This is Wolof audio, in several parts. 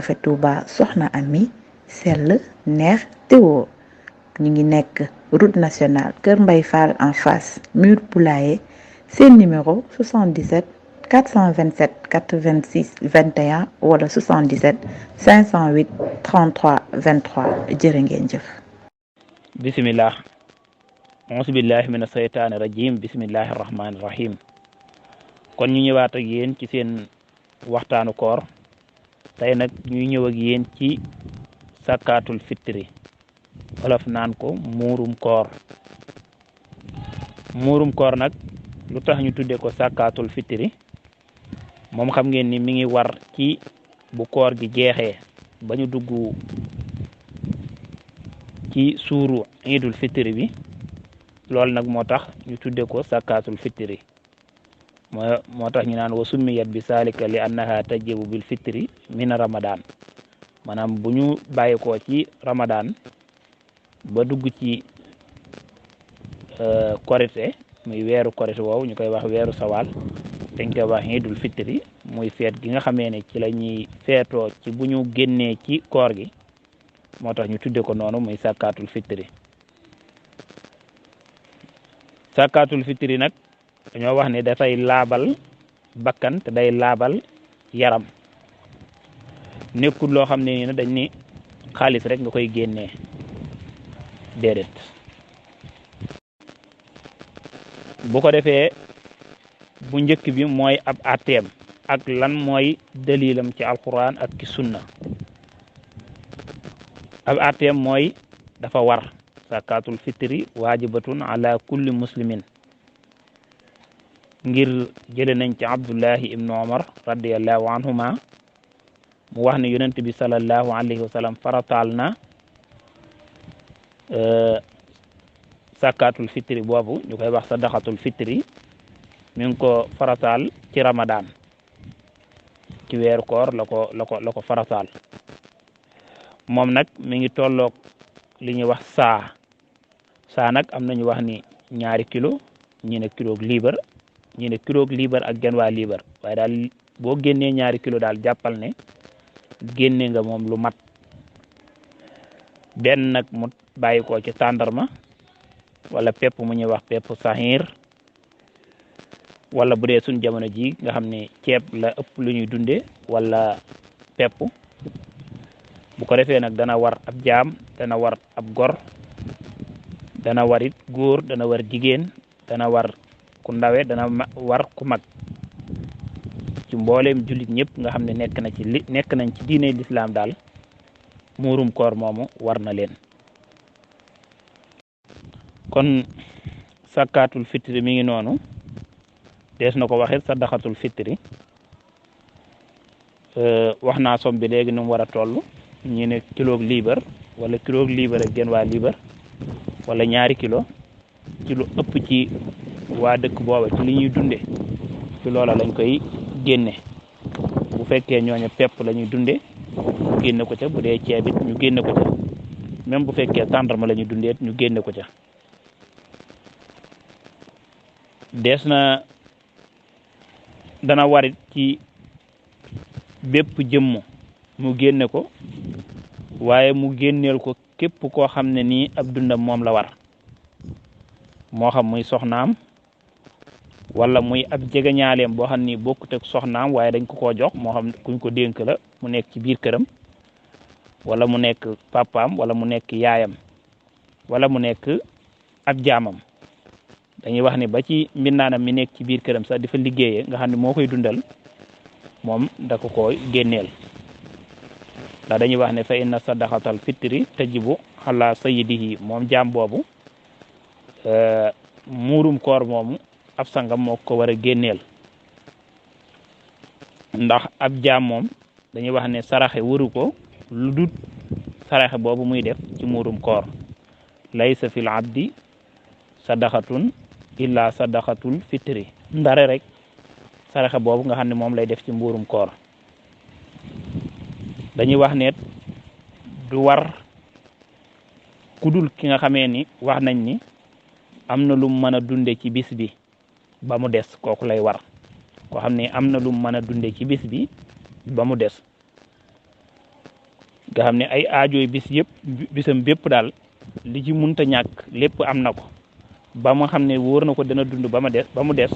café Touba Soxna Ami sell neex te wóor ñu ngi nekk route nationale Kër Mbay Fall en face mur Poulailler seen numéro 77 427 86 21 wala 77 508 33 23 jërë ngeen jëf. bismillah auzu billahi mina seytaani rajim bismillahi rahmaani rahim kon ñu ñëwaat ak yéen ci seen waxtaanu koor tey nag ñuy ñëw ak yéen ci sakaatul fitri wolof naan ko muurum koor nag lu tax ñu tuddee ko sakaatul fitri moom xam ngeen ni mi ngi war ci bu koor gi jeexee ba ñu dugg ci suuru iidul fitri bi loolu nag moo tax ñu tudde ko sakaatul fitri moo tax ñu naan wa summiyat bi salika li annaha tajibu bil fitri min ramadan maanaam bu ñu bàyyi ko ci ramadan ba dugg ci korite muy weeru korite woowu ñu koy wax weeru sawal dañ koy wax iidul fitri muy feet gi nga xamee ne ci la ñuy feetoo ci bu ñu génnee ci koor gi moo tax ñu tudde ko noonu muy sakaatul fitri nag dañoo wax ne dafay laabal bakkan te day laabal yaram nekkul loo xam ne ni dañ ni xaalis rek nga koy génnee déedéet bu ko defee bu njëkk bi mooy ab atteem ak lan mooy dalilam ci alquran ak ci sunna ab atteem mooy dafa war sakaatul fitri waajibatun ala kulli muslimin ngir jële nañ ci abdullahi ibnu omar radiallahu anhuma mu wax ne yonent bi salallahu alayhi wa sallam farataal na sakaatul fitri boobu ñu koy wax sadaqatul fitri mi ngi ko farataal ci ramadan ci weeru koor la ko farataal moom nag mi ngi tolloog li ñuy wax saa nag am nañu wax ni 2 kilo ñi ne kilo liibar ñi ne kilo liibar ak genn waa liibar waaye daal boo génnee 2 kilo daal jàppal ne génne nga moom lu mat benn nag mu bàyyi ko ci tàndarma wala pepp mu ñuy wax pepp saxiir wala bu dee suñ jamono ji nga xam ne ceeb la ëpp lu ñuy dunde wala pepp bu ko defee nag dana war ab jaam dana war ab gor dana warit góor dana war jigéen dana war ku ndawe dana war ku mag ci mbooleem jullit ñëpp nga xam ne nekk nañ ci diine lislaam daal muurum koor moomu war na leen kon sakaatul fitri mi ngi noonu dees na ko waxit sadaqatul fitri wax naa som bi léegi nu mu war a toll ñi ne kilo liibar wala kilo liibar ak genn waa liibar wala 2 kilo ci lu ëpp ci waa dëkk booba ci li ñuy dunde ci loola lañ koy génne bu fekkee ñooñu pepp la ñuy dunde ñu génne ko ca bu dee ceebit ñu génne ko ca même bu fekkee tàndarma la ñuy dundee ñu génne ko ca dana warit ci bépp jëmm mu génne ko waaye mu génneel ko képp koo xam ne nii ab dundam moom la war moo xam muy soxnaam wala muy ab jegeñaaleem boo xam ni bokkut ak soxnaam waaye dañ ko koo jox moo xam kuñ ko dénk la mu nekk ci biir këram wala mu nekk papaam wala mu nekk yaayam wala mu nekk ab jaamam dañuy wax ni ba ci mbindaanam mi nekk ci biir këram sax di fa liggéeyee nga xam ne moo koy dundal moom da ko koy génneel ndax dañuy wax ne fa inna sadaqatal fitri tajibu ala sayyidihi moom jaam boobu muurum koor moomu ab sangam moo ko war a génneel ndax ab jaam moom dañuy wax ne saraxe waru ko lu dut saraxe boobu muy def ci muurum koor laysa fil abdi sadaqatun illa sadaqatul fitri ndare rek saraxe boobu nga xam ne moom lay def ci mbuurum koor dañuy wax ne du war kudul ki nga xamee ni wax nañ ni am na lu mën a dunde ci bis bi ba mu des kooku lay war koo xam ne am na lu mën a dunde ci bis bi ba mu des nga xam ne ay aajooy bisam bépp daal li ci munta ñàkk lépp am na ko ba mu xam ne wóor na ko dana dund ba mu des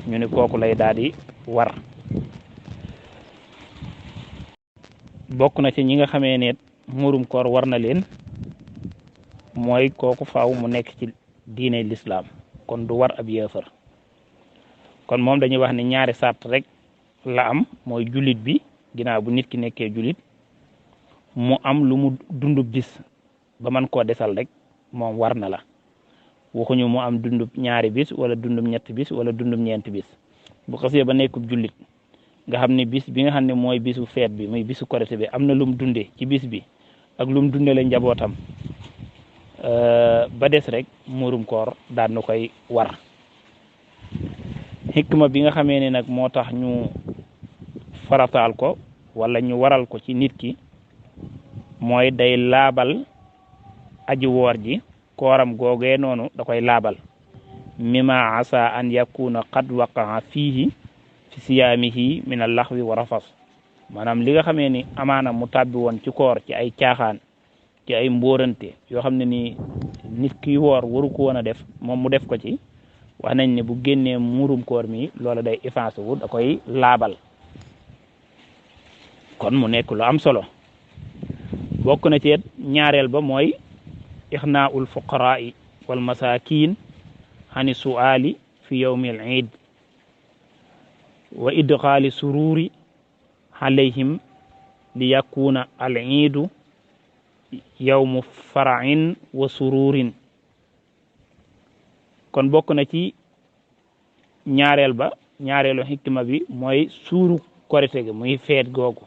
ñu ne kooku lay daal di war. bokk na ci ñi nga xamee ne muurum koor war na leen mooy kooku faaw mu nekk ci diine lislaam kon du war ab yéefar kon moom dañuy wax ne ñaari sart rek la am mooy jullit bi ginnaaw bu nit ki nekkee jullit mu am lu mu dundub bis ba man koo desal rek moom war na la waxuñu mu am dundub ñaari bis wala dundub ñetti bis wala dundub ñeenti bis bu xasee ba nekkub jullit nga xam ne bis bi nga xam ne mooy bisu feet bi muy bisu korité bi am na lum dunde ci bis bi ak lum dundale njabootam ba des rek muurum koor daan na koy war. xikma bi nga xamee ne nag moo tax ñu farataal ko wala ñu waral ko ci nit ki mooy day laabal aji woor ji kooram googee noonu da koy laabal mima asa an yakuna qad waqaa fiihi fi siyaamihi min al laxwi wa rafas maanaam li nga xamee ni amaana mu tàbbi woon ci koor ci ay caaxaan ci ay mbóorante yoo xam ne ni nit ki woor waru ko woon a def moom mu def ko ci wax nañ ne bu génnee muurum koor mi loola day effacé wu da koy laabal kon mu nekk lu am solo. bokk na ci ñaareel ba mooy ixnaa'ul fuqaraa'i wal masaakiin xani su'aali fi yawmi al iid wa idxaali sururi alayhim li yakuna al iidu yawmu fara'in wa sururin kon bokk na ci ñaareelu xikma bi mooy suuru korite gi muy feet googu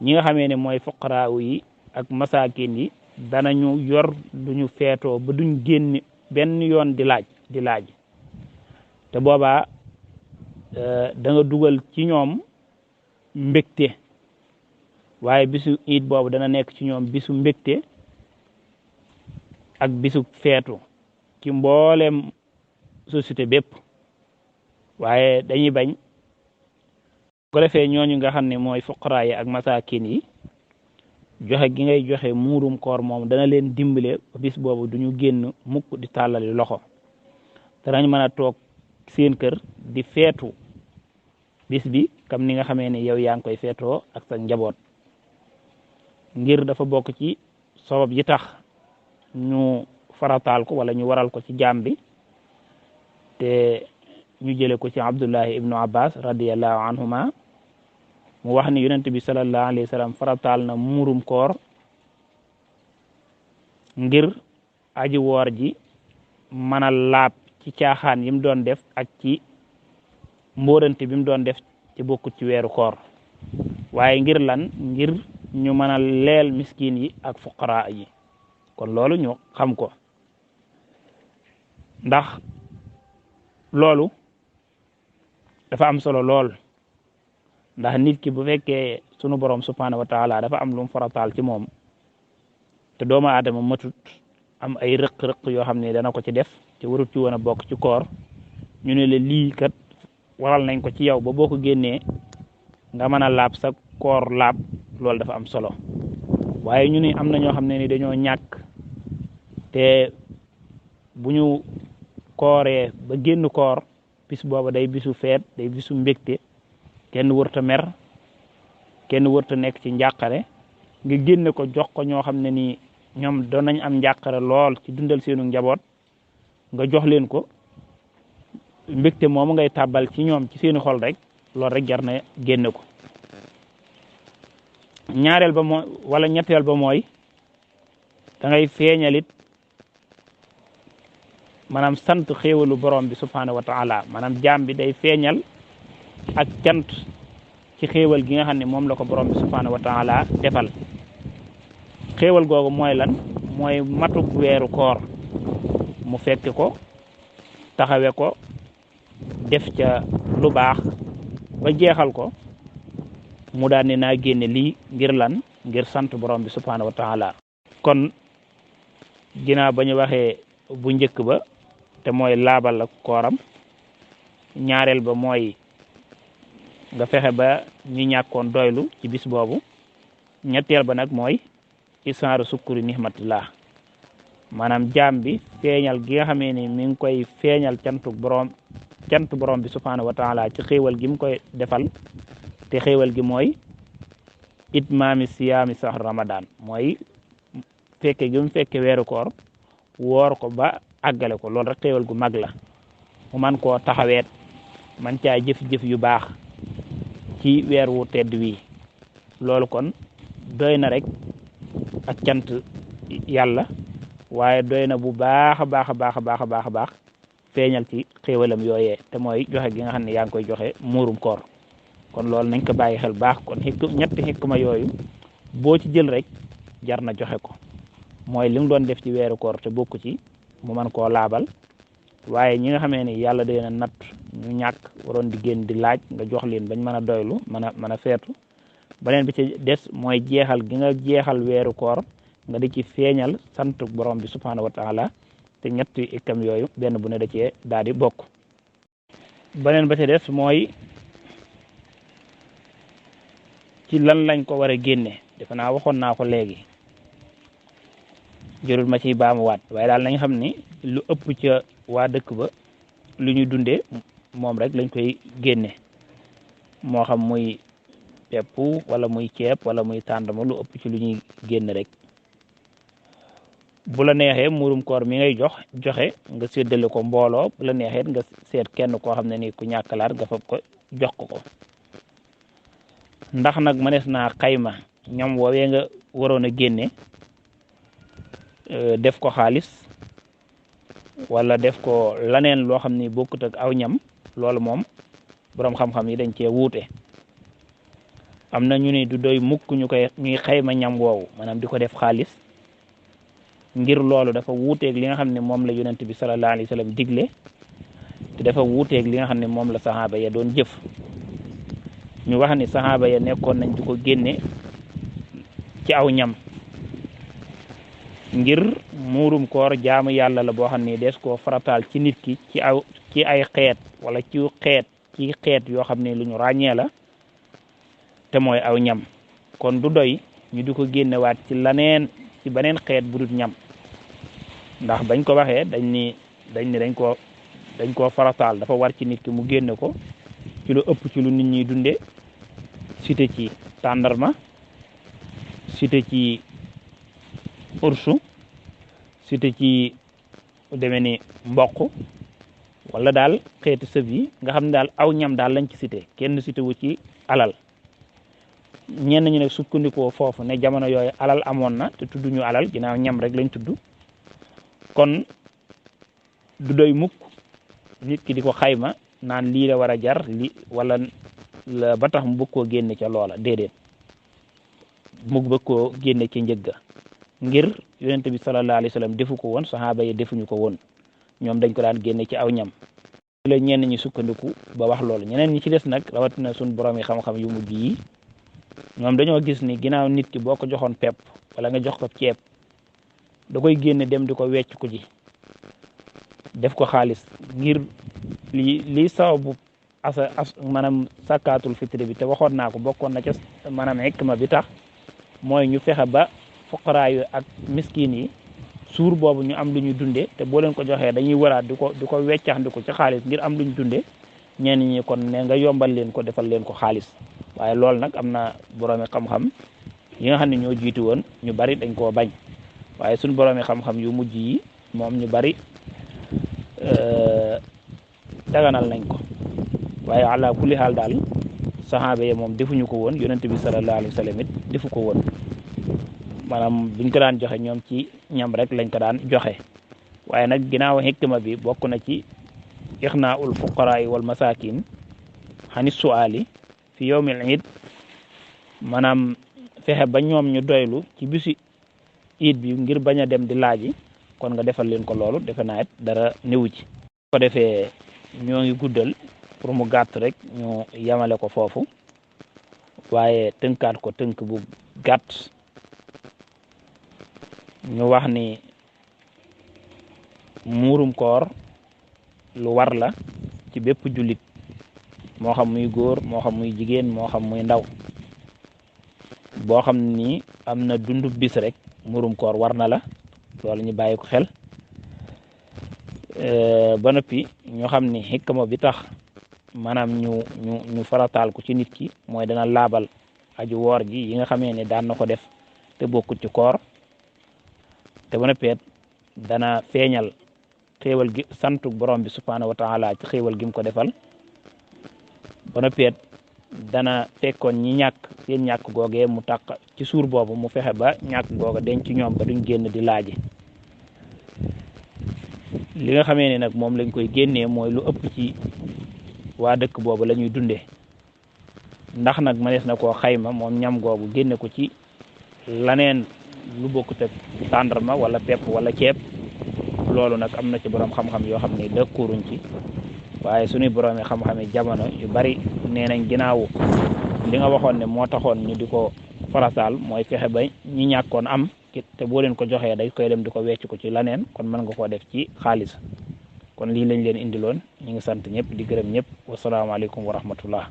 ñi nga xamee ne mooy fuqaraaw yi ak masaakin yi danañu yor duñu feetoo ba duñ génn benn yoon di laaj te boobaa da nga dugal ci ñoom mbégte waaye bisu iid boobu dana nekk ci ñoom bisu mbégte ak bisu feetu ci mboolem société bépp waaye dañuy bañ ko defee ñooñu nga xam ne mooy fuqaraa yi ak masaakin yi joxe gi ngay joxe muurum koor moom dana leen dimbale bis boobu duñu génn mukk di tàllali loxo danañ mën a toog seen kër di feetu bis bi comme ni nga xamee ne yow yaa ngi koy feetoo ak sa njaboot ngir dafa bokk ci sabab yi tax ñu farataal ko wala ñu waral ko ci jaam bi te ñu jële ko ci Abdullahi ibnu Abbas radiyallahu anhuma mu wax ni yonent bi sallallahu alayhi wa sallam farataal na muurum koor ngir aji woor ji mën a laab ci caaxaan yi mu doon def ak ci mbóorante bi mu doon def ci bokkut ci weeru koor waaye ngir lan ngir ñu mën a leel miskin yi ak fuqara yi kon loolu ñu xam ko ndax loolu dafa am solo lool ndax nit ki bu fekkee sunu borom subhanahu wa taala dafa am lu mu farataal ci moom te doomu aadama matut am ay rëq-rëq yoo xam ne dana ko ci def te warut ci woon a bokk ci koor ñu ne la lii kat waral nañ ko ci yow ba boo ko génnee nga mën a laab sa koor laab loolu dafa am solo waaye ñu ne am na ñoo xam ne ni dañoo ñàkk te bu ñu kooree ba génn koor bis booba day bisu feet day bisu mbégte kenn wërta mer kenn wërta nekk ci njàqare nga génne ko jox ko ñoo xam ne nii ñoom doon nañ am njàqare lool ci dundal seenu njaboot nga jox leen ko mbégte moomu ngay tàbbal ci ñoom ci seeni xol rek loolu rek jar na génne ko ñaareel ba mooy wala ñetteel ba mooy da ngay feeñalit maanaam sant xéewalu borom bi subhanahu wa taala maanaam jaam bi day feeñal ak cant ci xéewal gi nga xam ne moom la ko borom bi subhanahu wa taala defal xéewal googu mooy lan mooy matuk weeru koor mu fekk ko taxawe ko def ca lu baax ba jeexal ko mu daan ne naa génne lii ngir lan ngir sant borom bi subhanahu wa taala kon ginnaaw ba ñu waxee bu njëkk ba te mooy laabal ak kooram ñaareel ba mooy nga fexe ba ñu ñàkkoon doylu ci bis boobu ñetteel ba nag mooy isaaru sukkuri nihmatillah maanaam jaam bi feeñal gi nga xamee ni mi ngi koy feeñal cant borom bi subhanahu wa taala ci xéewal gi mu koy defal te xéewal gi mooy itmaami siyaami sahr ramadan mooy fekke gi mu fekke weeru koor woor ko ba àggale ko loolu rek xéewal gu mag la mu man koo taxaweet man caa jëf-jëf yu baax ci weer wu tedd wi loolu kon doy na rek ak cant yàlla waaye doy na bu baax a baax a baax a baax a baax a baax feeñal ci xéewalam yooyee te mooy joxe gi nga xam ne yaa ngi koy joxe muurum koor kon loolu nañ ko bàyyi xel baax kon ñetti xikma yooyu boo ci jël rek jar na joxe ko mooy li mu doon def ci weeru koor te bokku ci mu mën koo laabal waaye ñi nga xamee ni yàlla day na natt ñu ñàkk waroon di génn di laaj nga jox leen bañ mën a doylu mën a feetu beneen bi ci des mooy jeexal gi nga jeexal weeru koor nga di ci feeñal sant borom bi subhanahu wa taala te ñetti ikkam yooyu benn bu ne da cee daal di bokk beneen ba ci des mooy ci lan lañ ko war a génne defe naa waxoon naa ko léegi jërul ma ciy baamuwaat waaye daal nañ xam ni lu ëpp ca waa dëkk ba lu ñuy dundee moom rek lañ koy génne moo xam muy pepp wala muy ceeb wala muy tàndama lu ëpp ci lu ñuy génn rek bu la neexee muurum koor mi ngay joxe nga séddale ko mbooloo bu la neexee nga seet kenn koo xam ne ni ku ñàkkalaat nga fab ko jox ko ndax nag mënees naa xayma ñam woowee nga waroon a génne def ko xaalis wala def ko laneen loo xam ni bokkut ak aw ñam loolu moom boroom xam-xam yi dañ cee wuute am na ñu ni du doy mukk ñuy xayma ñam woowu maanaam di ko def xaalis ngir loolu dafa wuuteeg li nga xam ne moom la yonent bi sallallahu alayhi wa sallam digle te dafa wuuteeg li nga xam ne moom la saxaaba ya doon jëf ñu wax ni saxaaba ya nekkoon nañ di ko génne ci aw ñam ngir muurum koor jaamu yàlla la boo xam ne des koo farataal ci nit ki ci ay xeet wala ci xeet yoo xam ne lu ñu ràññee la te mooy aw ñam kon du doy ñu di ko génnewaat ci beneen xeet bu dul ñam ndax bañ ko waxee dañ koo farataal dafa war ci nit ki mu génne ko ci lu ëpp ci lu nit ñi dunde cité ci tàndarma cité ci ursu cité ci demee ni mboq wala daal xeeti sëb yi nga xam ne daal aw ñam daal lañ ci cité kenn cité wu ci alal ñenn ñu ne sukkandikoo foofu ne jamono yooyu alal amoon na te tudduñu alal ginnaaw ñam rek lañ tudd kon du doy mukk nit ki di ko xayma naan lii la war a jar li wala ba tax mu bëgg koo génne ca loola déedéet mu bëgg koo génne ca njëgga ngir yonent bi sallallahu alayhi wa sallam defu ko woon saxaaba yi defuñu ko woon ñoom dañ ko daan génne ci aw ñam la ñenn ñi sukkandiku ba wax loolu ñeneen ñi ci des nag rawatina suñ borom yi xam-xam yu mujj yi ñoom dañoo gis ni ginnaaw nit ki boo ko joxoon pepp wala nga jox ko ceeb da koy génne dem di ko wecc ko ji def ko xaalis ngir li sababu maanaam sakkaatul fitri bi te waxoon naa ko bokkoon na ca maanaam hikma bi tax mooy ñu fexe ba fuqaraa yi ak miskin yi suur boobu ñu am lu ñu dunde te boo leen ko joxee dañuy waraat di ko weccax ndi ko ci xaalis ngir am lu ñu dunde ñenn ñi kon ne nga yombal leen ko defal leen ko xaalis waaye loolu nag am na boroomi xam-xam yi nga xam ne ñoo jiitu woon ñu bari dañ koo bañ waaye suñ boroomi xam-xam yu mujj yi moom ñu bari daganal nañ ko waaye ala kulli xaal daal saxaaba yi moom defuñu ko woon yonent bi sallallahu alayhi wa sallam it defu ko woon maanaam buñ ko daan joxe ñoom ci ñam rek lañ ko daan joxe waaye nag ginnaaw hikma bi bokk na ci ixnaul fuqaraa wal masakin xani suali fi yawmil iid maanaam fexe ba ñoom ñu doylu ci bisu iid bi ngir bañ a dem di laaji kon nga defal leen ko loolu defe naa it dara newu ci ko defee ñoo ngi guddal pour mu gàtt rek ñu yemale ko foofu waaye tënkaat ko tënk bu gàtt ñu wax ni muurum koor lu war la ci bépp jullit moo xam muy góor moo xam muy jigéen moo xam muy ndaw boo xam ni am na dundu bis rek murum koor war na la loolu ñu bàyyi ko xel ba noppi ñu xam ni xikma bi tax maanaam ñu farataal ko ci nit ki mooy dana laabal aju woor ji yi nga xamee ne daan na ko def te bokkut ci koor te ba noppi dana feeñal xéewal gi santu borom bi subhanahu wa taala ci xéewal gi mu ko defal ba noppi dana fekkoon ñi ñàkk seen ñàkk googee mu tàq ci suur boobu mu fexe ba ñàkk googa denc ci ñoom ba duñ génn di laaje li nga xamee ne nag moom lañ koy génnee mooy lu ëpp ci waa dëkk boobu la ñuy dundee ndax nag mënees na koo xayma moom ñam googu génne ko ci laneen lu bokkut ak tàndarma wala pepp wala ceeb loolu nag am na ci borom xam-xam yoo xam ne dëkkuruñ ci waaye suñuy boroomi xam-xame jamono yu bari nee nañ ginnaawu li nga waxoon ne moo taxoon ñu di ko farataal mooy fexe ba ñi ñàkkoon am te boo leen ko joxee day koy dem di ko wecc ko ci laneen kon mën nga koo def ci xaalis kon lii lañ leen indiloon ñu ngi sant ñëpp di gërëm ñëpp wasalaamaaleykum wa rahmatullah.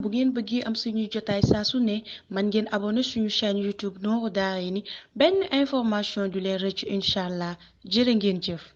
bu ngeen bëggee am suñuy jotaay saa su ne man ngeen abonné suñu chaîne YouTube Nourou Darayni benn information du leen rëcc incha allah jërë ngeen jëf.